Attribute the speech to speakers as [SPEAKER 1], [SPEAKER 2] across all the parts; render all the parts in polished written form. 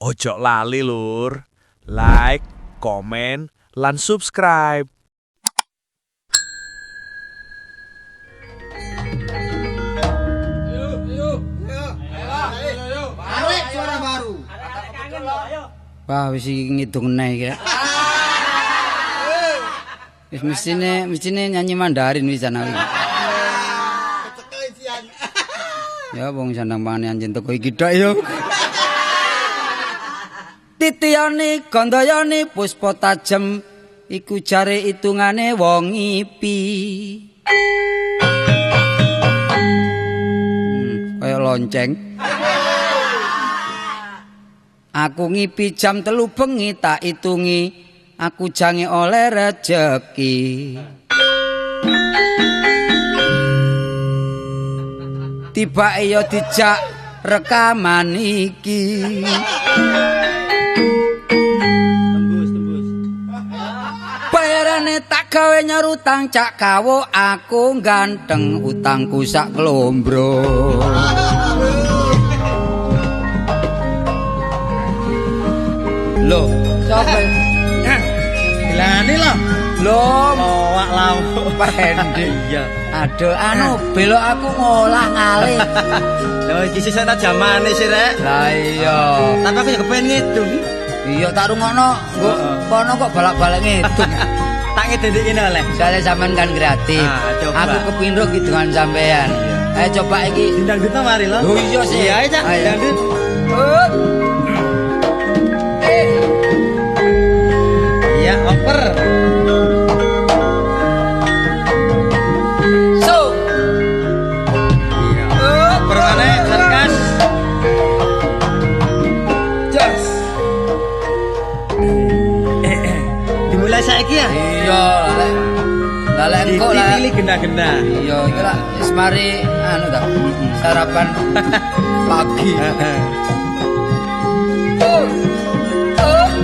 [SPEAKER 1] Ojo lali lur, like, komen, lan subscribe.
[SPEAKER 2] Arek suara baru.
[SPEAKER 3] Wah, wis iki ngidung neh iki. Wis mestine nyanyi Mandarin wisan aku. Ya wong sandang pangane anjen teko iki tok ya. Titiyane gandayane puspa tajem iku jare hitungane wong ngipi. Kaya lonceng. Aku ngipi jam 3 bengi tak hitungi, aku jange oleh rejeki. Tibake ya dijak rekaman iki.
[SPEAKER 4] Tembus.
[SPEAKER 3] Bayarane tak gawe nyaur utang cak kawo, aku ganteng utangku sak klombro. Loh, sapa?
[SPEAKER 4] Gilane lho.
[SPEAKER 3] Lho,
[SPEAKER 4] lawak lawak
[SPEAKER 3] pendek.
[SPEAKER 4] Iya.
[SPEAKER 3] Aduh, anu belok aku ngolah ngalih.
[SPEAKER 4] Lho iki sisih tak jamane sih rek.
[SPEAKER 3] Lah iya.
[SPEAKER 4] Tapi aku ya kepen ngidung.
[SPEAKER 3] Iya tak rungokno, nggo kono kok balak-balik ngidung.
[SPEAKER 4] Tak ngidung kene oleh.
[SPEAKER 3] Soale sampean kan kreatif.
[SPEAKER 4] Ah,
[SPEAKER 3] aku kepindho kidungan sampean. Ayo coba iki.
[SPEAKER 4] Dangdut mari lho.
[SPEAKER 3] Lho iya sih.
[SPEAKER 4] Iya, Cak. Dangdut. Iya, oper.
[SPEAKER 3] So.
[SPEAKER 4] Iya. Oper maneh sarkas. Jos. Dimulai saiki ya?
[SPEAKER 3] Iya, lek engko lah.
[SPEAKER 4] Dipilih gena-gena.
[SPEAKER 3] Iya, iki lak wis mari anu ta. Sarapan pagi.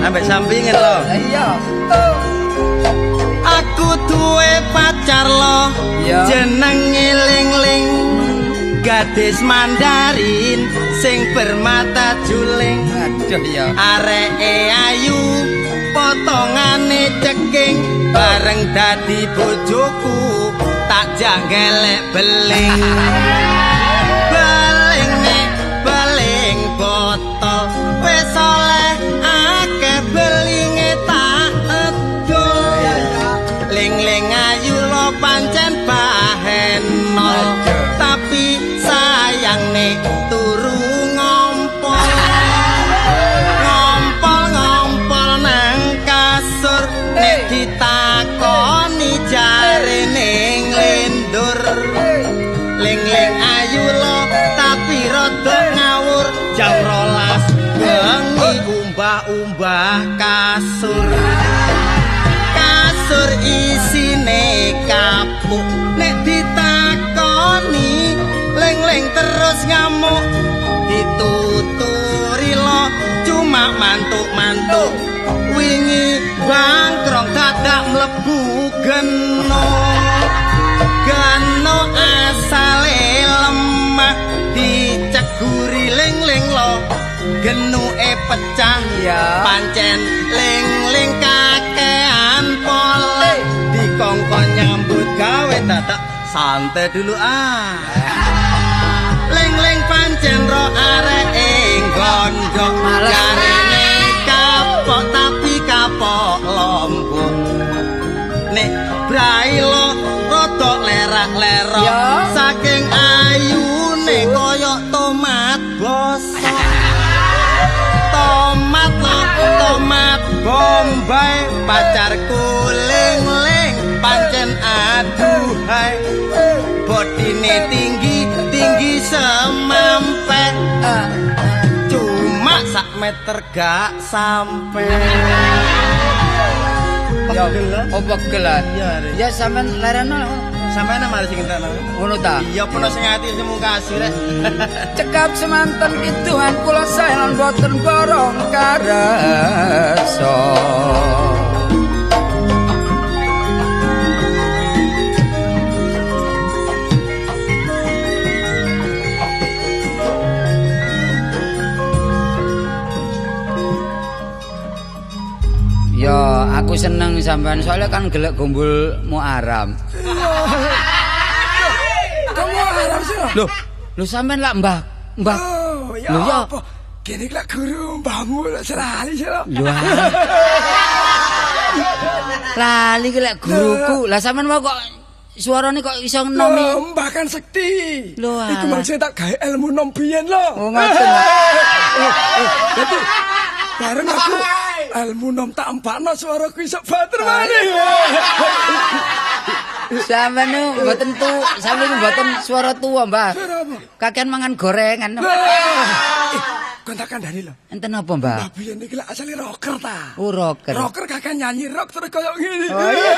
[SPEAKER 4] Ambek sampingan lho.
[SPEAKER 3] Iya.
[SPEAKER 4] Aku duwe pacar lo, jenenge Ling-ling, gadis Mandarin sing bermata juling.
[SPEAKER 3] Aduh ya.
[SPEAKER 4] Areke ayu, potongane ceking, bareng dadi bojoku tak janggelek beling. Beling nek beling botol wis oleh akeh belinge tak edol. Ling-ling ayu lo pancen bahenol, tapi sayang nek turu ngompol. Ngompol-ngompol nang kasur, nek ditakoni jare ning lendur. Ling-ling ayu lo tapi rada ngawur, jam 12 bengi umbah-umbah kasur. Kasur isine kapuk, nek ditakoni ling-ling terus ngamuk. Dituturi lo cuma mantuk-mantuk, wingi bangkrong dadak mlebu geno. Geno asale lemah, diceguri ling-ling lo genuke pecah. Pancen ling-ling kakean pole, dikongkon nyambut gawe dadak santai dulu ah. Ling-ling pancen ro areke gondok, jarene kapok tapi kapok lombok. Nek brai lo rodok lerak-lerok, saking ayune koyok tomat bosok. Tomat lo tomat bombay, pacarku ling-ling pancen aduhai. Bodine tinggi tinggi semampe, cuma sak meter gak sampe.
[SPEAKER 3] Ya, oh pegel. Ya sampean lereno.
[SPEAKER 4] Sampeyan mari sing entekno.
[SPEAKER 3] Ngono ta?
[SPEAKER 4] Iya, peno sing ati sing mungkasi rek.
[SPEAKER 3] Cekap semanten kidungan kula sae lan boten borong karesa. Ya, aku seneng sampean soalnya kan gelek gombol Muharram.
[SPEAKER 5] Kamu Muharram sih lho.
[SPEAKER 3] Loh, lho sampean lak Mbah, Mbah.
[SPEAKER 5] Oh, ya
[SPEAKER 3] Lho, ya.
[SPEAKER 5] apa? Kene iki lak guru mbahmu lak serali sih lho.
[SPEAKER 3] Lho. Lali ki lek guruku. Lah sampean mau kok suarane kok iso ngenomi.
[SPEAKER 5] Lho, mbah kan sekti.
[SPEAKER 3] Lho,
[SPEAKER 5] Iku
[SPEAKER 3] alah.
[SPEAKER 5] maksud tak gawe ilmu nom biyen lho.
[SPEAKER 3] Oh, ngoten.
[SPEAKER 5] Dadi bareng aku ilmu nom tak empakno suaraku iso bater maneh.
[SPEAKER 3] Sampeyan niku mboten tu, sampeyan niku mboten suara tuwa, Mbah.
[SPEAKER 5] Suara apa?
[SPEAKER 3] Kakean mangan gorengan.
[SPEAKER 5] Kon tak kandhani lho.
[SPEAKER 3] Enten apa, Mbah?
[SPEAKER 5] Mbah biyen iki lak asale rocker ta.
[SPEAKER 3] Oh, rocker.
[SPEAKER 5] Rocker kakek nyanyi rock terus koyo ngene.
[SPEAKER 3] Oh, iya.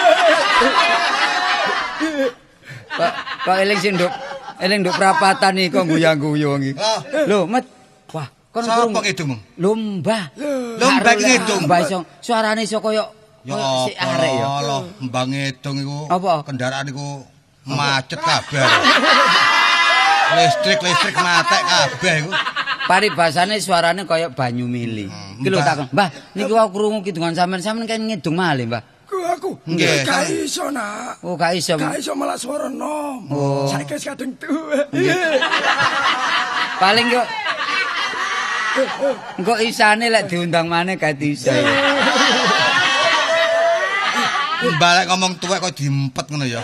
[SPEAKER 3] Kok kok eling sing nduk eling nduk prapatan iki kok guyang-guyu iki. Lho, Met. Wah, kon
[SPEAKER 4] Sapa ngidung?
[SPEAKER 3] Lho, Mbah.
[SPEAKER 4] Lho, Mbah iki ngidung.
[SPEAKER 3] Mbah iso suarane iso koyo
[SPEAKER 4] Ya
[SPEAKER 3] koyo si arek ya.
[SPEAKER 4] apa lho, Mbah ngidung iku.
[SPEAKER 3] Apa?
[SPEAKER 4] Kendaraan iku macet kabeh. Listrik-listrik matek kabeh iku.
[SPEAKER 3] Paribasane suarane koyo banyu mili. Iki lho
[SPEAKER 4] Mbah.
[SPEAKER 3] takon, Mbah, niki wau krungu kidungan sampean, sampean kan ngidung malih, Mbah.
[SPEAKER 5] Ku aku
[SPEAKER 4] Nggih.
[SPEAKER 5] gak iso nak.
[SPEAKER 3] Oh, gak iso.
[SPEAKER 5] Gak iso malah suara nom.
[SPEAKER 3] Oh.
[SPEAKER 5] Saiki wis kadung tuwa.
[SPEAKER 3] Paling yo engko isane lek diundang maneh gak iso.
[SPEAKER 4] Mbah lek ngomong tuwek kok diempet ngono ya.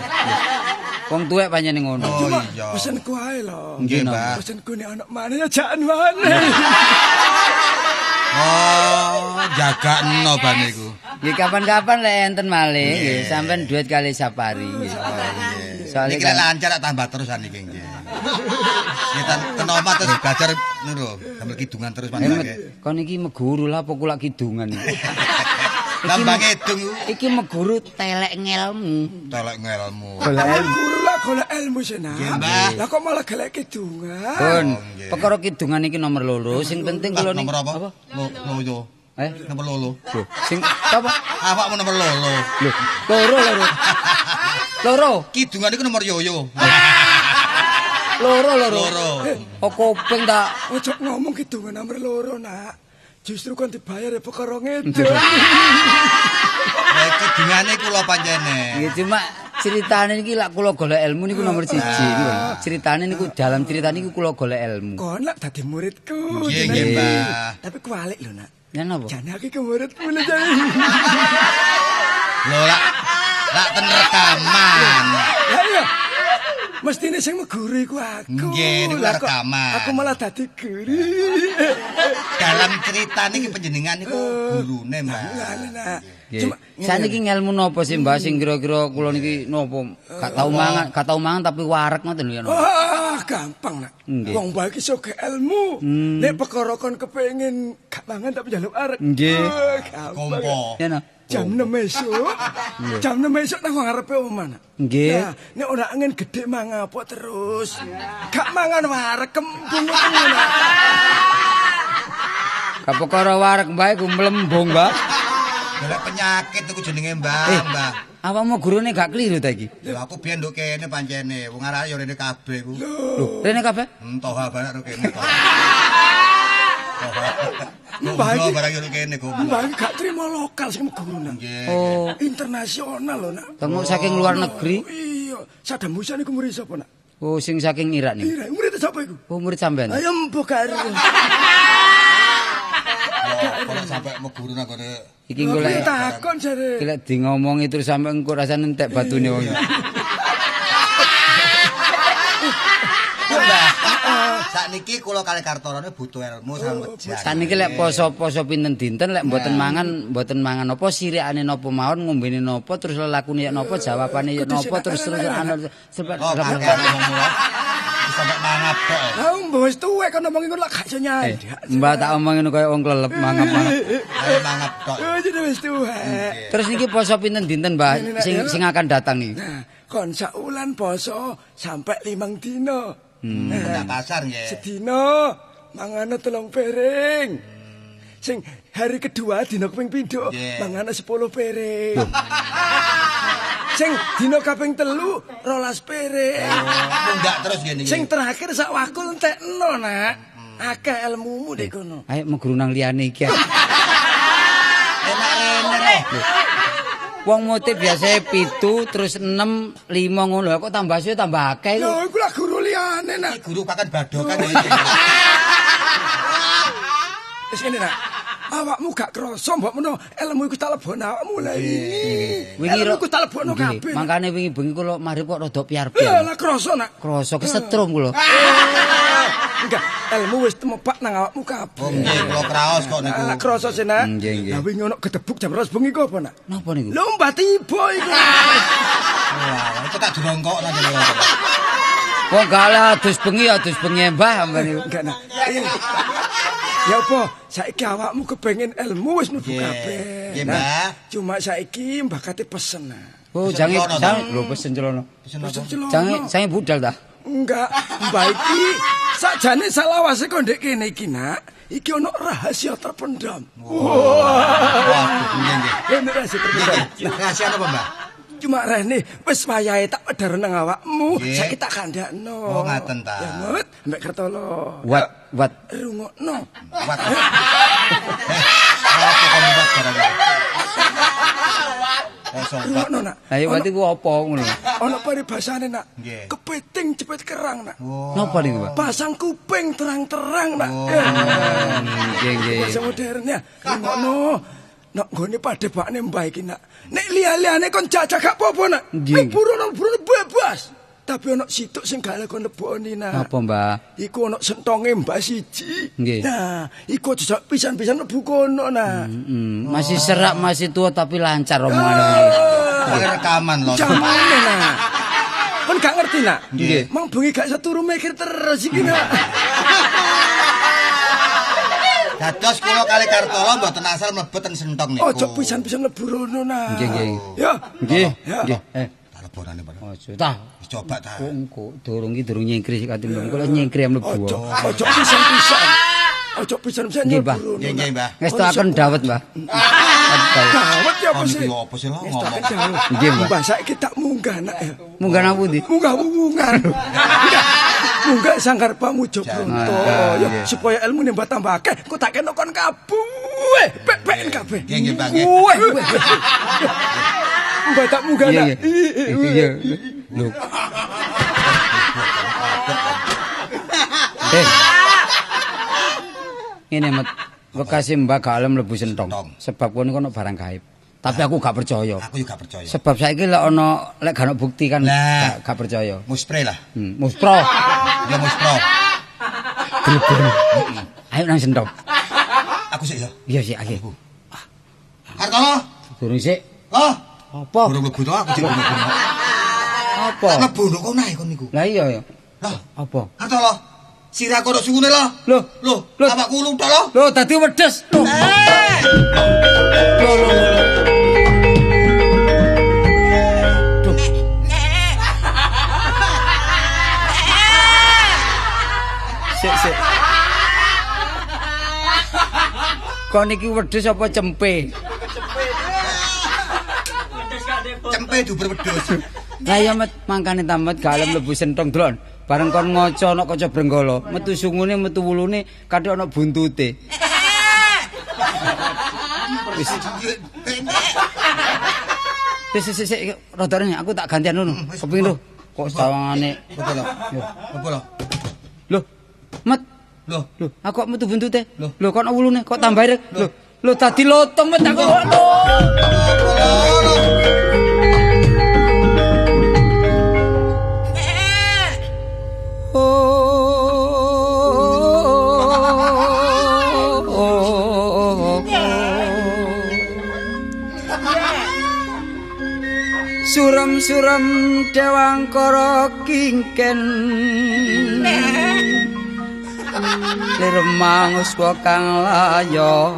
[SPEAKER 3] Wong tuwek pancen ngono.
[SPEAKER 4] Oh
[SPEAKER 5] Cuma
[SPEAKER 4] iya.
[SPEAKER 5] pesenku ae lho.
[SPEAKER 4] Nggih, Mbah.
[SPEAKER 5] Pesenku nek ana maneh ya jangan maneh.
[SPEAKER 4] Oh, jagakno bane iku.
[SPEAKER 3] Nggih kapan-kapan lek enten malih nggih sampean duet kali Sapari nggih. Soale
[SPEAKER 4] Niki lek
[SPEAKER 3] kan
[SPEAKER 4] lancar tak tambah terusan iki nggih. Kita ten omah terus belajar ngono lho, sambil kidungan terus
[SPEAKER 3] Eh,
[SPEAKER 4] panjenengan.
[SPEAKER 3] Met, kon iki meguru lah apa kulak kidungan.
[SPEAKER 4] Lah Mbah ngidung iku
[SPEAKER 3] Iki meguru telek ngelmu.
[SPEAKER 4] telek ngelmu.
[SPEAKER 5] Guru lah golek ilmu sih nak.
[SPEAKER 4] Nggih, Mbah.
[SPEAKER 5] Lah kok malah golek kidungan.
[SPEAKER 3] Pun,
[SPEAKER 4] Oh, nggih.
[SPEAKER 3] perkara kidungan iki nomor loro, sing penting kula
[SPEAKER 4] Lah,
[SPEAKER 3] niki
[SPEAKER 4] nomor apa? Loyo.
[SPEAKER 3] Eh,
[SPEAKER 4] Nomor loro.
[SPEAKER 3] lho, sing apa?
[SPEAKER 4] Awakmu nomor loro.
[SPEAKER 3] Lho, loro loro. Loro,
[SPEAKER 4] Kidungan iku nomor yoyo.
[SPEAKER 3] loro loro.
[SPEAKER 4] Loro.
[SPEAKER 3] Oh, kuping tak
[SPEAKER 5] Ojo ngomong kidungan nomor loro nak. Justru kon dibayar ya perkara ngedung.
[SPEAKER 4] Lah kidungane kula pancene.
[SPEAKER 3] Nggih cuma ceritane iki lak kula golek ilmu niku nomor siji niku. Ceritane niku dalam cerita niku kula golek ilmu.
[SPEAKER 5] Kon lak dadi muridku.
[SPEAKER 4] Nggih,
[SPEAKER 5] jenenge.
[SPEAKER 4] nggih, Mbah.
[SPEAKER 5] Tapi kualik lho nak.
[SPEAKER 3] Ya napa?
[SPEAKER 5] Jane aku iki muridmu lho jane.
[SPEAKER 4] Lho lak lak ten rekaman.
[SPEAKER 5] Lah iya. Mestine sing meguru iku aku.
[SPEAKER 4] Nggih, niku
[SPEAKER 5] Lah kok
[SPEAKER 4] rekaman.
[SPEAKER 5] Aku malah dadi guru.
[SPEAKER 4] Dalam cerita niki panjenengan niku gurune, Mbah.
[SPEAKER 5] Lah nak.
[SPEAKER 3] Nggih.
[SPEAKER 5] Cuma
[SPEAKER 3] Saniki ngelmu napa sih Mbah sing kira-kira kula niki napa gak tau mangan, gak tau mangan tapi wareg ngoten lho ya napa.
[SPEAKER 5] Wah, gampang nak.
[SPEAKER 3] Nggih.
[SPEAKER 5] Wong bae iki iso ge ilmu. Nek perkara kon kepengin gak mangan tapi njaluk arek.
[SPEAKER 3] Nggih.
[SPEAKER 5] Wah, gampang.
[SPEAKER 4] Kompo.
[SPEAKER 3] Ya no.
[SPEAKER 5] Jam 6 esuk. Jam 6 esuk nang ngarepe omah nak.
[SPEAKER 3] Nggih.
[SPEAKER 5] Nah, nek ora angin gedhe mangapok terus. Gak mangan wareg kembung ngono nak.
[SPEAKER 3] Gak perkara wareg Mbah iku mlembung, Mbah.
[SPEAKER 4] Golek penyakit iku jenenge Mbah, Mbah.
[SPEAKER 3] Awakmu gurune gak kliru ta iki?
[SPEAKER 4] Lho aku biyen nduk kene pancene, wong arek yo rene kabeh iku.
[SPEAKER 3] Lho, rene kabeh?
[SPEAKER 4] Toha barang nduk kene. Toha.
[SPEAKER 5] Mbah iki-
[SPEAKER 4] barang yo kene kok.
[SPEAKER 5] Mbah iki gak trimo lokal sing meguru nak.
[SPEAKER 4] Nggih.
[SPEAKER 3] Oh,
[SPEAKER 5] Internasional lho nak.
[SPEAKER 3] temu saking luar negeri.
[SPEAKER 5] Iya, Saddam Hussein iku murid sapa nak?
[SPEAKER 3] Oh, sing saking Irak niku.
[SPEAKER 5] Iya, murid sapa iku?
[SPEAKER 3] Oh, murid sampean.
[SPEAKER 5] Ayo mbok karo.
[SPEAKER 4] Kok sampe meguru nang gone
[SPEAKER 3] Iki golek
[SPEAKER 5] takon jare.
[SPEAKER 3] iki lek di ngomongi terus sampe engko rasane entek batune wong.
[SPEAKER 4] Mbah. Sakniki kula kali Kartorone butuh ilmu sampeyan.
[SPEAKER 3] Saniki lek poso-poso pinten dinten lek mboten mangan napa sirikane napa mawon ngombene napa terus lelakune ya napa jawabane ya napa terus terus anu
[SPEAKER 4] Oh, kakean ngomong mula. Sampe mangap tok.
[SPEAKER 5] Lah mbok wis tuwek kon ngomong iku lak gak iso nyandak.
[SPEAKER 3] Mbak tak omongin kaya wong klelep mangap-mangap.
[SPEAKER 4] Ayo mangap tok.
[SPEAKER 5] Oh, jadi wis tuwek.
[SPEAKER 3] Terus niki poso pinten dinten, Mbak, sing akan datang niki?
[SPEAKER 5] Nah, kon saulan poso sampai 5 dino.
[SPEAKER 4] Ndak pasar nggih.
[SPEAKER 5] Sedino mangane 3 piring. Sing hari kedua dina kaping pindho
[SPEAKER 4] Nggih.
[SPEAKER 5] mangane 10 piring. Sing dina kaping 3 12 piring.
[SPEAKER 4] Mundak terus nggih niki.
[SPEAKER 5] Sing terakhir sak wakul entekno, Nak. Akeh ilmumu dek kono.
[SPEAKER 3] Ayo meguru nang liyane iki.
[SPEAKER 4] Enak rene.
[SPEAKER 3] Wong mote biasane 7 terus 6 5 ngono kok tambah suwe tambah akeh
[SPEAKER 5] iku. Lho iku lah guru liyane nak.
[SPEAKER 4] Guru pakan badokan iki.
[SPEAKER 5] Wis ngene nak. Awakmu gak krasa mbok meno ilmu iku tak lebokno awakmu lha iki.
[SPEAKER 3] Wingi
[SPEAKER 5] ilmu iku tak lebokno kabeh.
[SPEAKER 3] Mangkane wingi bengi kula mari kok rada piar-piar.
[SPEAKER 5] Lah krasa nak.
[SPEAKER 3] Krasa kesetrum kula.
[SPEAKER 5] Enggak, ilmu wis temebak nang awakmu kabeh.
[SPEAKER 4] Oh nggih, kula kraos kok niku.
[SPEAKER 5] Lah krasa sih nak.
[SPEAKER 3] Nggih, nggih.
[SPEAKER 5] Lah wingi ono gedebuk jam 2 bengi ku apa nak?
[SPEAKER 3] Napa niku?
[SPEAKER 5] Lho mbah tiba iku.
[SPEAKER 4] Wah, itu tak dirongkokno jenenge.
[SPEAKER 3] Wong gak adus bengi, adus bengi mbah sampeyan niku.
[SPEAKER 5] Enggak nak. Ya apa, saiki awakmu kepengin ilmu wis mlebu kabeh.
[SPEAKER 4] Nggih, Mbah.
[SPEAKER 5] Cuma saiki mbah kate pesen.
[SPEAKER 3] Oh, jange lho pesen celana.
[SPEAKER 4] Pesen apa?
[SPEAKER 3] Jange jange budal ta?
[SPEAKER 5] Enggak, mbah iki sakjane salawase kok ndek kene iki, Nak. Iki ono rahasia terpendam.
[SPEAKER 4] Wah, nggih nggih.
[SPEAKER 5] Ini rahasia terpendam.
[SPEAKER 4] Rahasia apa, Mbah?
[SPEAKER 5] Cuma rene wis wayahe tak wedhar nang awakmu, saiki tak kandhakno.
[SPEAKER 4] Oh, ngaten ta.
[SPEAKER 5] Ya, Mut, ambek Kertolo.
[SPEAKER 3] Wat, wat.
[SPEAKER 5] Rungokno.
[SPEAKER 4] Wat. Apa kon wat barang iki?
[SPEAKER 5] Rungokno, Nak.
[SPEAKER 3] Lah ya wat iku apa ngono?
[SPEAKER 5] Ono paribasane, Nak. Kepiting cepet kerang, Nak.
[SPEAKER 3] Napa niku, Pak?
[SPEAKER 5] Pasang kuping terang-terang, Nak.
[SPEAKER 3] Nggih, nggih.
[SPEAKER 5] Bahasa modern ya. Rungokno. Nak nggone padebakne mbah iki, Nak. Nek liya-liyane kon jajak gak apa-apa, Nak. Burono-burono bebas. Tapi ono situk sing gak kon leboni, Nak.
[SPEAKER 3] Apa, Mbah?
[SPEAKER 5] Iku ono sentonge mbah siji.
[SPEAKER 3] Nah,
[SPEAKER 5] iku aja pisan-pisan mlebu kono, Nak.
[SPEAKER 3] Masih serak, masih tua tapi lancar omongane.
[SPEAKER 4] Pakai rekaman lho.
[SPEAKER 5] Jamane, Nak. Kon gak ngerti, Nak?
[SPEAKER 3] Nggih.
[SPEAKER 5] Mang bengi gak iso turu mikir terus iki, Nak.
[SPEAKER 4] Dados kula kali Kartolo mboten asal mlebet ten sentong niku.
[SPEAKER 5] Ojo pisan-pisan mlebu rono, Nak.
[SPEAKER 3] Nggih, nggih.
[SPEAKER 5] Ya.
[SPEAKER 3] Nggih, nggih.
[SPEAKER 4] Tak lebonane, Pak.
[SPEAKER 3] Ojo ta.
[SPEAKER 4] Wis coba ta.
[SPEAKER 3] Kok engko durung iki durung nyingkri sik kate mlebu. Kok nyingkri mlebu.
[SPEAKER 5] Ojo, ojo pisan-pisan. Ojo pisan-pisan mlebu rono.
[SPEAKER 4] Nggih, nggih, Mbah.
[SPEAKER 3] Ngestokaken dawet, Mbah.
[SPEAKER 5] Dawet ya apa sih?
[SPEAKER 4] Apa sih lho ngomong.
[SPEAKER 3] Nggih, Mbah.
[SPEAKER 5] Mbah saiki tak munggah, Nak.
[SPEAKER 3] Munggah nang pundi?
[SPEAKER 5] Munggah wungan. Munggah sanggar pamujo bronto ya supaya ilmune mbah tambah akeh kok tak kena kon kabeh pek-peken kabeh.
[SPEAKER 4] Nggih nggih Mbah nggih.
[SPEAKER 5] Mbah tak munggah nak.
[SPEAKER 3] Iya. Lho. Ngene met wekase mbah gak alem mlebu sentong sebab kono kono barang gaib. Tapi aku gak percaya.
[SPEAKER 4] Aku juga percaya.
[SPEAKER 3] Sebab saiki lek ana lek gak ono bukti kan gak percaya.
[SPEAKER 4] Muspre lah.
[SPEAKER 3] Muspro.
[SPEAKER 4] Ya muspro.
[SPEAKER 3] Ayo nang sentong.
[SPEAKER 4] Aku sik ya.
[SPEAKER 3] Iya sik ayo.
[SPEAKER 4] Kartolo.
[SPEAKER 3] Durung sik.
[SPEAKER 4] Oh.
[SPEAKER 3] Apa?
[SPEAKER 4] Durung mlebu to aku sik mlebu.
[SPEAKER 3] Apa?
[SPEAKER 4] Mlebu nduk kono ae kon niku.
[SPEAKER 3] Lah iya ya.
[SPEAKER 4] Lah,
[SPEAKER 3] apa?
[SPEAKER 4] Kartolo. Sirah kono sungune lho.
[SPEAKER 3] Lho,
[SPEAKER 4] lho, awakku ulung tok lho.
[SPEAKER 3] Lho, dadi wedhus. Lho. Lho, lho, lho. Sik, sik. Kon iki wedhus apa cempe?
[SPEAKER 4] Cempe duber wedhus.
[SPEAKER 3] Lah ya met mangkane tamet gak alem mlebu sentong delon. Bareng kon ngaca ana kaca brenggala, metu sungune, metu wulune, kathok ana buntute. Wis. Wis sik sik rada rene aku tak gantian ngono. Kepengin lho. Kok sawangane.
[SPEAKER 4] Apa lho? Apa lho?
[SPEAKER 3] Lho. Met.
[SPEAKER 4] Lho,
[SPEAKER 3] lho, aku kok metu buntute.
[SPEAKER 4] Lho,
[SPEAKER 3] kok ana wulune, kok tambah ireng. Lho, lho dadi lotong met aku. Lho. Suram-suram dewangkara kingken lir manguswa kang layo.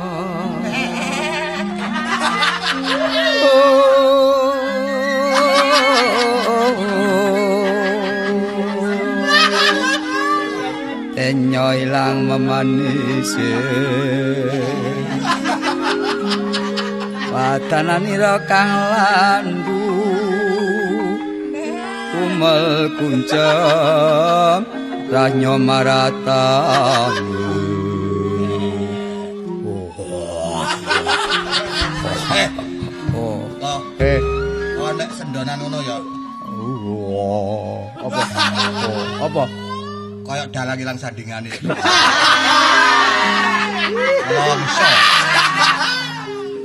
[SPEAKER 3] Tenyo ilang memanise watananira kang landu kumel kuncem ranyo maratamu.
[SPEAKER 4] Gendon-gendonan ngono ya.
[SPEAKER 3] Apa? Apa?
[SPEAKER 4] Kayak dalang ilang sandingane. Longso.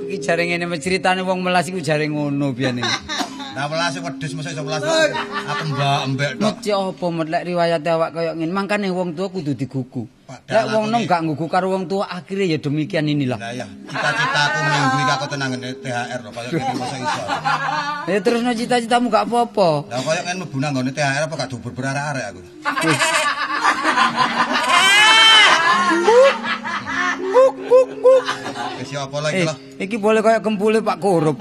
[SPEAKER 3] Iki jare ngene ceritane wong melas iku jare ngono biyen iki.
[SPEAKER 4] Lah welas wedhus mosok iso welas. Aku mbak-mbek tok.
[SPEAKER 3] Mesti apa met lek riwayate awak kaya ngene. Mangkane wong tua kudu digugu. Lek wong nom gak nggugu karo wong tua akhire ya demikian inilah.
[SPEAKER 4] Lah ya, cita-citaku minggu iki aku tenang ngene THR lho kaya ngene mosok iso.
[SPEAKER 3] Ya terusno cita-citamu gak apa-apa.
[SPEAKER 4] Lah kaya ngene mlebu nang nggone THR apa gak dubur arek-arek aku.
[SPEAKER 3] Buk buk buk.
[SPEAKER 4] Wis apa lagi lho?
[SPEAKER 3] Iki boleh kaya kempule Pak Korup.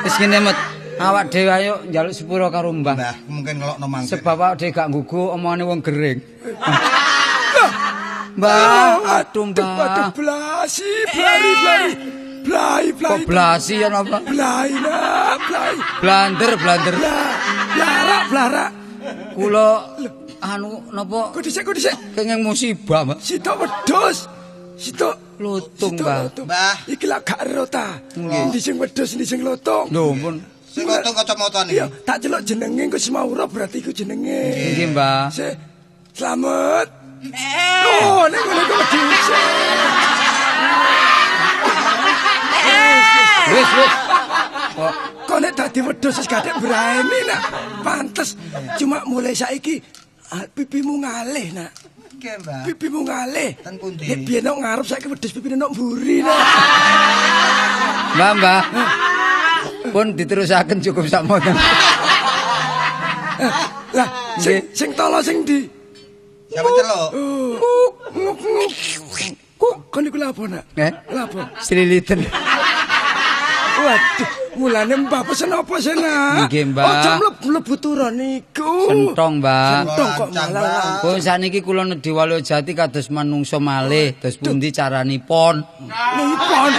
[SPEAKER 3] Wis ngene met, awak dhewe ayo njaluk sepuro karo Mbah.
[SPEAKER 4] Mbah, mungkin ngelokno mangke.
[SPEAKER 3] Sebab awak dhewe gak nggugu omongane wong gering. Mbah, aduh Mbah.
[SPEAKER 5] Aduh blasi, blari blari. Blai blai.
[SPEAKER 3] Kok blasi ya napa?
[SPEAKER 5] Blai nak, blai.
[SPEAKER 3] Blander blander.
[SPEAKER 5] Blarak blarak.
[SPEAKER 3] Kula anu napa?
[SPEAKER 5] Kok dhisik, kok dhisik.
[SPEAKER 3] Kenging musibah, Mbah.
[SPEAKER 5] Sitok wedhus. Sitok
[SPEAKER 3] lutung, Mbah.
[SPEAKER 4] Mbah,
[SPEAKER 5] iki lak gak ero ta. Endi sing wedhus, endi sing lutung?
[SPEAKER 3] Lho, pun.
[SPEAKER 4] Sing lutung kacamata niki.
[SPEAKER 5] Iya, tak celuk jenenge engko Semaura berarti iku jenenge.
[SPEAKER 3] Nggih, Mbah.
[SPEAKER 5] Sik. Slamet. Oh, nek ngono iku wedhus.
[SPEAKER 3] Wis, wis. Kok
[SPEAKER 5] kok nek dadi wedhus wis gadek brani nak. Pantes. Cuma mulai saiki pipimu ngalih nak.
[SPEAKER 4] Nggih, Mbah.
[SPEAKER 5] Pipimu ngalih.
[SPEAKER 4] Ten pundi?
[SPEAKER 5] Nek biyen nok ngarep saiki wedhus pipine nok mburi nak.
[SPEAKER 3] Mbah, Mbah. Pun diterusaken cukup sakmono.
[SPEAKER 5] Lah, sing tolo sing ndi?
[SPEAKER 4] Siapa celuk?
[SPEAKER 5] Ngup ngup. Kok kon niku lha apa nak? Lha apa?
[SPEAKER 3] Sliliten.
[SPEAKER 5] Waduh, mulane Mbah pesen apa sih nak?
[SPEAKER 3] Nggih, Mbah.
[SPEAKER 5] Aja mlebu turon niku.
[SPEAKER 3] Sentong, Mbah.
[SPEAKER 5] Sentong kok malah.
[SPEAKER 3] Pun saniki kula nedhi Waluyo Jati kados manungsa malih, dos pundi caranipun?
[SPEAKER 5] Nipon.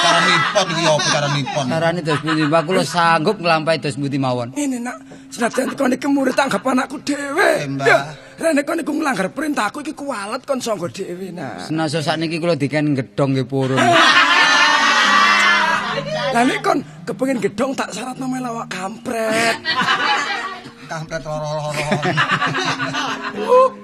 [SPEAKER 4] Caranipun iki apa caranipun?
[SPEAKER 3] Carane dos pundi, Mbah? Kula sanggup nglampahi dos pundi mawon.
[SPEAKER 5] Ngene nak, senajan kon iki murid anggap anakku dhewe.
[SPEAKER 4] Mbah.
[SPEAKER 5] Rene kon iku nglanggar perintahku iki kuwalet kon sangga dhewe nak.
[SPEAKER 3] Senajan sakniki kula diken gedhong nggih purun.
[SPEAKER 5] Lah nek kon kepengin gedhong tak syaratno melawak kampret.
[SPEAKER 4] Kampret loro-loro.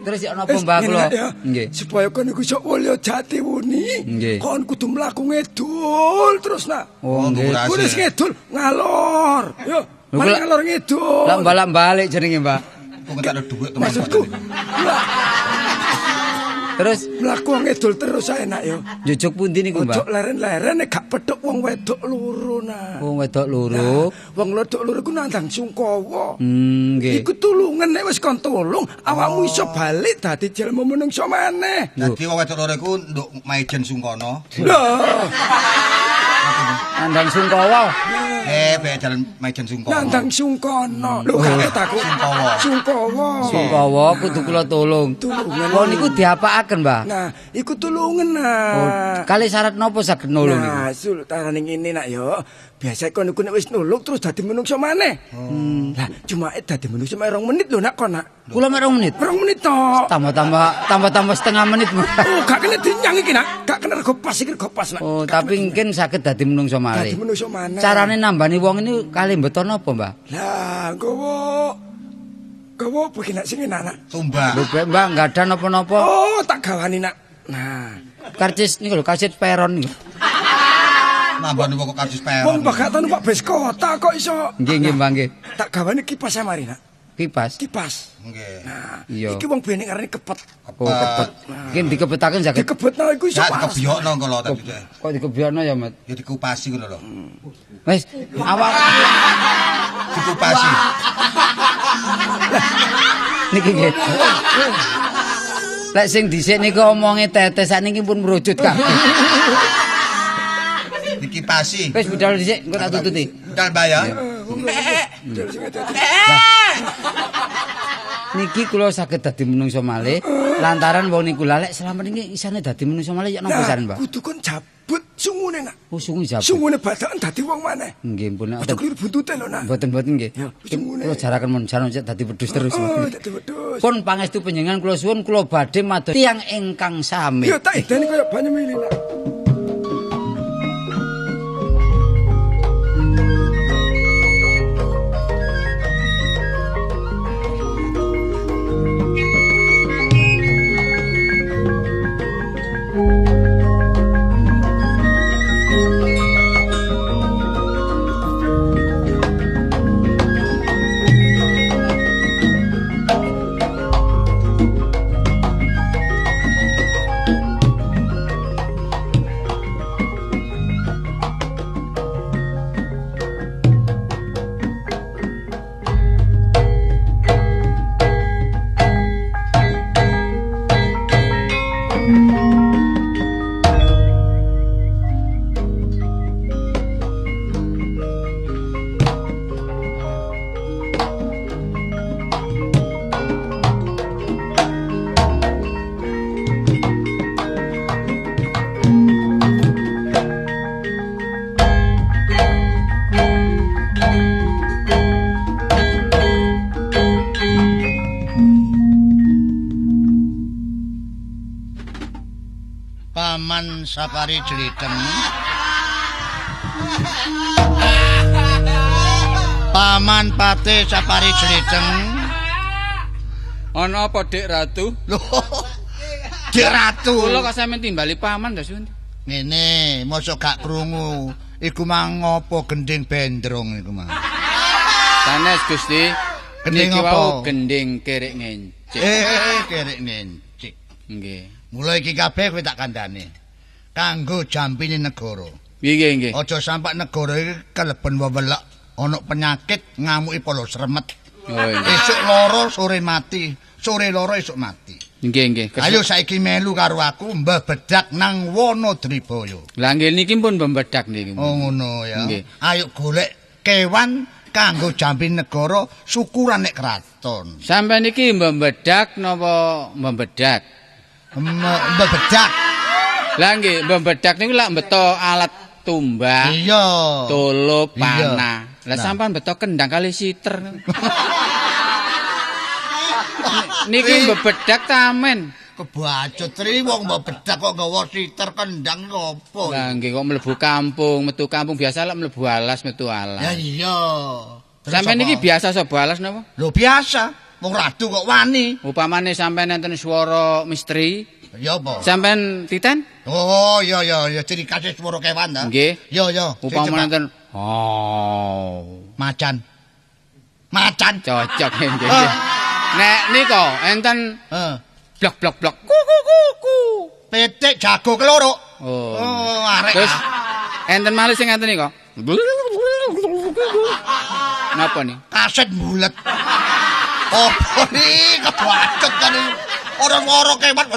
[SPEAKER 3] Terus ya napa Mbah kula? Nggih.
[SPEAKER 5] Supaya kon iku iso Waluyo Jati wuni, kon kudu mlaku ngidul terus nak.
[SPEAKER 3] Oh nggih.
[SPEAKER 5] Wis ngidul ngalor. Yo, mari ngalor ngidul.
[SPEAKER 3] Lah balak-balik jenenge, Mbah.
[SPEAKER 4] Kok entek dhuwit teman.
[SPEAKER 5] Maksudku.
[SPEAKER 3] Terus
[SPEAKER 5] mlaku ngidul terus ae nak yo.
[SPEAKER 3] Njujuk pundi niku, Mbah?
[SPEAKER 5] Ojo leren-leren nek gak petuk wong wedok loro nak.
[SPEAKER 3] Wong wedok loro.
[SPEAKER 5] Wong wedok loro iku nandang sungkawa.
[SPEAKER 3] Nggih.
[SPEAKER 5] Iku tulungan nek wis kon tulung, awakmu iso balik dadi jelema menungso maneh.
[SPEAKER 4] Dadi wong wedok loro iku nduk Maijen Sungkono.
[SPEAKER 5] Lho.
[SPEAKER 3] Nandang sungkawa.
[SPEAKER 4] Bek jalan Maijen Sungkono.
[SPEAKER 5] Nandang Sungkono. Lho katut aku.
[SPEAKER 4] Sungkawa.
[SPEAKER 5] Sungkawa.
[SPEAKER 3] Sungkawa kudu kula tulung.
[SPEAKER 5] Tulungan.
[SPEAKER 3] Wong niku diapakaken, Mbah?
[SPEAKER 5] Nah, iku tulungan nak.
[SPEAKER 3] Oh, kali syarat napa saged nulung niku?
[SPEAKER 5] Nah, sultarane ngene nak yo. Biasa kon niku nek wis nulung terus dadi menungso maneh. Lah, cuma dadi menungso mek 2 menit lho nak kon nak.
[SPEAKER 3] Kula mek 2 menit.
[SPEAKER 5] 2 menit tok.
[SPEAKER 3] Tambah-tambah setengah menit.
[SPEAKER 5] Oh, gak kena dinyang iki nak. Gak kena rego pas iki rego pas nak.
[SPEAKER 3] Oh, tapi mungkin saged dadi menungso malih.
[SPEAKER 5] Dadi menungso maneh.
[SPEAKER 3] Carane nambani wong ini kali mbeto napa, Mbah?
[SPEAKER 5] Lah, nggowo. Nggowo apa iki nak sing enak nak?
[SPEAKER 4] Tumbak.
[SPEAKER 3] Lho, Mbah, enggak ada napa-napa.
[SPEAKER 5] Oh, tak gawani nak. Nah,
[SPEAKER 3] karcis niku lho, karcis peron niku.
[SPEAKER 4] Nambani kok karcis peron.
[SPEAKER 5] Wong bagatan numpak bis kota kok iso.
[SPEAKER 3] Nggih, nggih, Mbah, nggih.
[SPEAKER 5] Tak gawani kipas ae mari nak.
[SPEAKER 3] Kipas.
[SPEAKER 5] Kipas.
[SPEAKER 4] Nggih.
[SPEAKER 5] Nah,
[SPEAKER 3] iya.
[SPEAKER 5] Iki wong bene ngarani kepet.
[SPEAKER 3] Oh, kepet. Iki dikepetaken saged.
[SPEAKER 5] Dikebetno iku iso.
[SPEAKER 4] Ya dikebiyokno engko lho tadi.
[SPEAKER 3] Kok dikebiyokno ya, Mat?
[SPEAKER 4] Ya dikupasi ngono lho.
[SPEAKER 3] Wis, awak
[SPEAKER 4] dikupasi.
[SPEAKER 3] Niki nggih. Lek sing dhisik niku omonge tetes sakniki pun merucut kabeh.
[SPEAKER 4] Dikipasi.
[SPEAKER 3] Wis budal dhisik engko tak tututi.
[SPEAKER 4] Budal Mbah ya.
[SPEAKER 3] Niki kula saged dadi menungso malih lantaran wong niku lek selama niki isane dadi menungso malih ya napa saren, Mbah?
[SPEAKER 5] Kudu kon jabut sungune nak.
[SPEAKER 3] Oh, sungu jabut.
[SPEAKER 5] Sungune badakan dadi wong maneh.
[SPEAKER 3] Nggih, pun
[SPEAKER 5] nek kliru buntute lho nak.
[SPEAKER 3] Mboten-mboten nggih. Kula jaraken mun jaran cek dadi wedhus terus.
[SPEAKER 5] Oh, dadi wedhus.
[SPEAKER 3] Pun pangestu panjenengan kula suwun kula badhe mados tiyang ingkang sami.
[SPEAKER 5] Ya tak ideni kaya banyu mili nak.
[SPEAKER 4] Paman Sapari Jliteng. Paman Pate Sapari Jliteng.
[SPEAKER 3] Ana apa Dik Ratu?
[SPEAKER 4] Lho. Dik Ratu.
[SPEAKER 3] Kula kok sampeyan timbali paman ta suwun.
[SPEAKER 4] Ngene, mosok gak krungu. Iku mang ngopo gending bendrong iku mang.
[SPEAKER 3] Sanes Gusti.
[SPEAKER 4] Gending apa?
[SPEAKER 3] Gending kerik ngencik.
[SPEAKER 4] Kerik ngencik.
[SPEAKER 3] Nggih.
[SPEAKER 4] Mula iki kabeh kowe tak kandhane. Kanggo jampine negara.
[SPEAKER 3] Nggih, nggih.
[SPEAKER 4] Aja sampak negara iki keleben wewelek, ana penyakit ngamuki polo sremet.
[SPEAKER 3] Oh, nggih.
[SPEAKER 4] Esuk loro sore mati, sore loro esuk mati.
[SPEAKER 3] Nggih, nggih.
[SPEAKER 4] Ayo saiki melu karo aku mbebedak nang Wonodribaya.
[SPEAKER 3] Lah nggih niki pun mbebedak niki.
[SPEAKER 4] Oh ngono ya.
[SPEAKER 3] Nggih.
[SPEAKER 4] Ayo golek kewan kanggo jampi negara syukuran nek kraton.
[SPEAKER 3] Sampeyan niki mbebedak napa mbebedak?
[SPEAKER 4] Mbebedak.
[SPEAKER 3] Lah nggih, mbebedak niku lak mbeto alat tumbak.
[SPEAKER 4] Iya.
[SPEAKER 3] Tulup, panah. Lah sampean beto kendang kali siter. Niki mbebedak tamen.
[SPEAKER 4] Kebacut tri wong mbebedak kok nggawa siter kendang opo?
[SPEAKER 3] Lah nggih kok mlebu kampung, metu kampung biasa lak mlebu alas, metu alas.
[SPEAKER 4] Ya iya.
[SPEAKER 3] Sampeyan niki biasa sapa alas napa?
[SPEAKER 4] Lho biasa. Wong ratu kok wani.
[SPEAKER 3] Upamane sampeyan enten swara misteri.
[SPEAKER 4] Ya apa?
[SPEAKER 3] Sampeyan titen?
[SPEAKER 4] Oh iya iya ya ciri khas swara kewan ta.
[SPEAKER 3] Nggih.
[SPEAKER 4] Iya iya.
[SPEAKER 3] Upamane enten oh
[SPEAKER 4] macan. Macan
[SPEAKER 3] cocok nggih. Nek nika enten blok blok blok ku ku ku ku.
[SPEAKER 4] Pitik jago keloro.
[SPEAKER 3] Oh,
[SPEAKER 4] arek.
[SPEAKER 3] Terus enten malih sing enten nika. Napa nih?
[SPEAKER 4] Kaset bulet. Apa nih kebacut kan iki. Ora-ora kewan.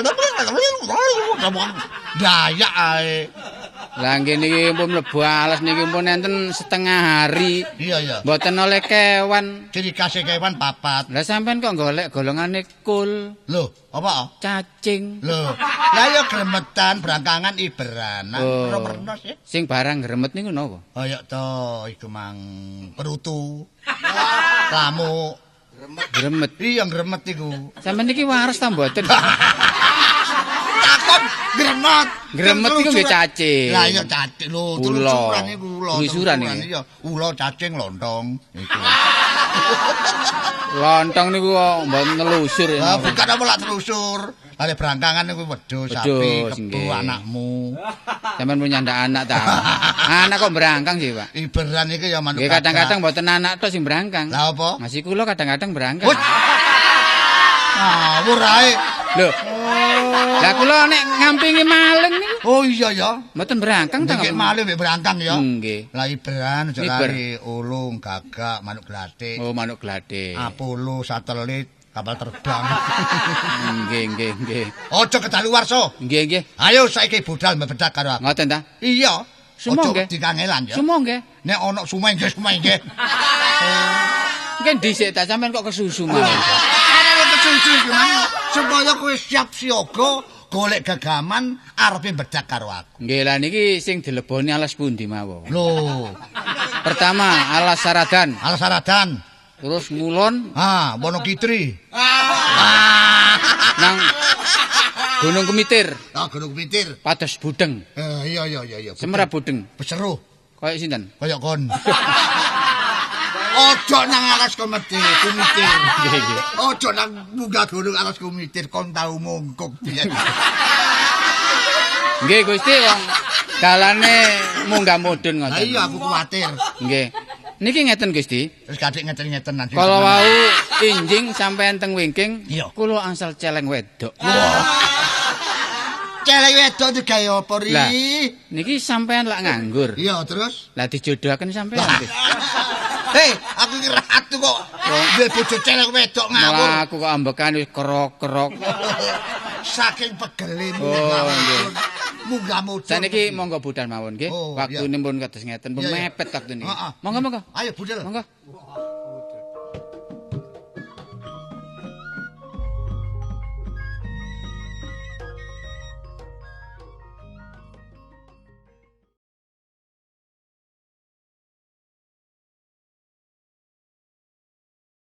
[SPEAKER 4] Dayak ae.
[SPEAKER 3] Lah nggih niki pun mlebu alas niki pun enten setengah hari.
[SPEAKER 4] Iya iya.
[SPEAKER 3] Mboten oleh kewan.
[SPEAKER 4] Ciri khas kewan papat.
[SPEAKER 3] Lah sampean kok golek golongane kul.
[SPEAKER 4] Lho, apa?
[SPEAKER 3] Cacing.
[SPEAKER 4] Lho, lah ya gremetan brangkangan iberan.
[SPEAKER 3] Oh.
[SPEAKER 4] Ora sih.
[SPEAKER 3] Sing barang gremet niku napa?
[SPEAKER 4] Kaya to iku mang perutu. Lamuk.
[SPEAKER 3] Gremet.
[SPEAKER 4] Iya gremet iku.
[SPEAKER 3] Sampeyan niki waras ta mboten?
[SPEAKER 4] Takon gremet.
[SPEAKER 3] Gremet iku nggih cacing.
[SPEAKER 4] Lah iya cacing lho, telusuran iku ula.
[SPEAKER 3] Telusuran iki.
[SPEAKER 4] Iya, ula cacing lontong iku.
[SPEAKER 3] Lontong niku kok mboten nelusur.
[SPEAKER 4] Lah bukan apa lak telusur. Lah brangkangan niku wedhus, sapi, kebo anakmu.
[SPEAKER 3] Sampeyan punya ndak anak ta? Anak kok brangkang sih, Pak?
[SPEAKER 4] Iberan iki ya manuk.
[SPEAKER 3] Nggih kadang-kadang mboten anak tok sing brangkang.
[SPEAKER 4] Lah apa?
[SPEAKER 3] Masih kula kadang-kadang brangkang.
[SPEAKER 4] Ngawur ae.
[SPEAKER 3] Lho. Lah kula nek ngampingi maling niku.
[SPEAKER 4] Oh iya ya.
[SPEAKER 3] Mboten brangkang ta.
[SPEAKER 4] Nggih maling mek brangkang ya.
[SPEAKER 3] Nggih.
[SPEAKER 4] Lah iberan aja lali ulung, gagak, manuk glathik.
[SPEAKER 3] Oh, manuk glathik.
[SPEAKER 4] Apollo satelit, kapal terbang.
[SPEAKER 3] Nggih, nggih, nggih.
[SPEAKER 4] Aja kedaluwarsa.
[SPEAKER 3] Nggih, nggih.
[SPEAKER 4] Ayo saiki budal mbebedak karo aku.
[SPEAKER 3] Ngoten ta?
[SPEAKER 4] Iya.
[SPEAKER 3] Sumo nggih.
[SPEAKER 4] Dikangelan ya.
[SPEAKER 3] Sumo nggih.
[SPEAKER 4] Nek ana sumo nggih, sumo nggih.
[SPEAKER 3] Mungkin dhisik ta sampean kok kesusu malah.
[SPEAKER 4] Ana kesusu iki mang supaya kowe siap siaga golek gegaman arepe bedak karo aku.
[SPEAKER 3] Nggih lah niki sing dileboni alas pundi mawon?
[SPEAKER 4] Lho.
[SPEAKER 3] Pertama alas Saradan.
[SPEAKER 4] Alas Saradan.
[SPEAKER 3] Terus ngulon.
[SPEAKER 4] Ah, Wonokitri.
[SPEAKER 3] Nang Gunung Kemitir.
[SPEAKER 4] Ah, Gunung Kemitir.
[SPEAKER 3] Pados Budeng.
[SPEAKER 4] Iya iya iya iya.
[SPEAKER 3] Semerap Budeng.
[SPEAKER 4] Beseruh.
[SPEAKER 3] Kaya sinten?
[SPEAKER 4] Kaya kon. Ojo nang alas Kumitir, Kumitir.
[SPEAKER 3] Nggih nggih.
[SPEAKER 4] Ojo nang munggah gunung alas Kumitir kon tau mungkuk piye.
[SPEAKER 3] Nggih Gusti wong dalane munggah mudhun ngoten.
[SPEAKER 4] Lah iya aku kuwatir.
[SPEAKER 3] Nggih. Niki ngeten Gusti.
[SPEAKER 4] Wis kathik ngeten-ngeten nanti.
[SPEAKER 3] Kala wau injing sampean teng wingking, kula angsal celeng wedok.
[SPEAKER 4] Celeng wedok digawe apa ri?
[SPEAKER 3] Lah niki sampean lak nganggur.
[SPEAKER 4] Iya terus?
[SPEAKER 3] Lah dijodohaken sampean.
[SPEAKER 4] Hei, aku iki ratu kok duwe bojo celeng wedok ngawur.
[SPEAKER 3] Malah aku kok ambekan wis kerok-kerok.
[SPEAKER 4] Saking pegele
[SPEAKER 3] munggah.
[SPEAKER 4] Munggah mudhun.
[SPEAKER 3] Saniki monggo budal mawon nggih. Waktune pun kados ngeten, pun mepet waktune. Monggo monggo.
[SPEAKER 4] Ayo budal.
[SPEAKER 3] Monggo.